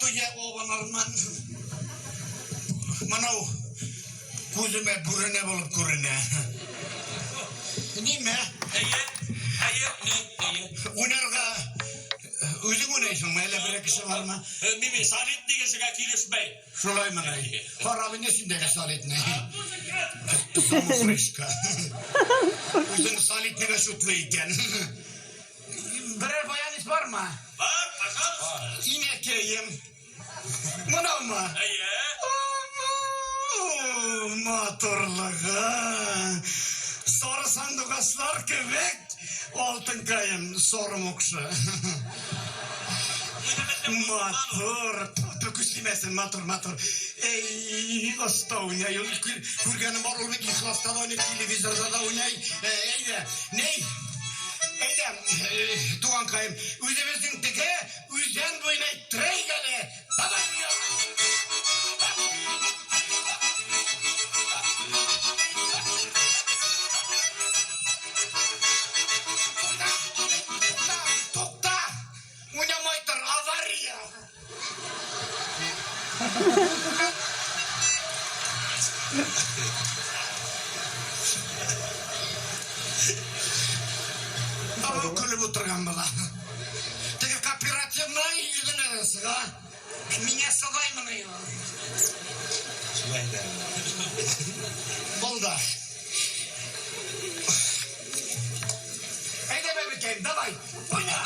А то я абынырмын. Монау күземә бүренә булып күренә. Ниме? Әйе, әйе, ни, әйе. Уйнарга үзең уйнайсыңмы, әллә берәр кеше бармы? Мин солидный кешегә килешмәй. Шулаймыни? Карап инде синдәге солидный. Замухрышка. Үзең солидныйга шутлы икән. Берәр баянист бармы? Бар, пожалуйста. Инәкәем. Монамы? Әйе. Матурлыгы. Сары сандугачлар кебек алтынкаем, сары мукшы. Матур. Күз тимәсен, матур, матур. Эй, оста уйнай. Ул күргәнем бар, ул бит Ихласта да уйный, телевизорда да уйнай. Әйдә, ней? Әйдә, туганкаем, үзебезнең теге үзән буена әйттерәйек әле. Давай! Тукта! Уйнамай тор, авария! Абау көлеп утырган бала. Теге кооперативның йөзенә дә сыга. Миңа сылаймыни ул? Шулай да. Булды. Әйдә, бәбекәем, давай, уйна!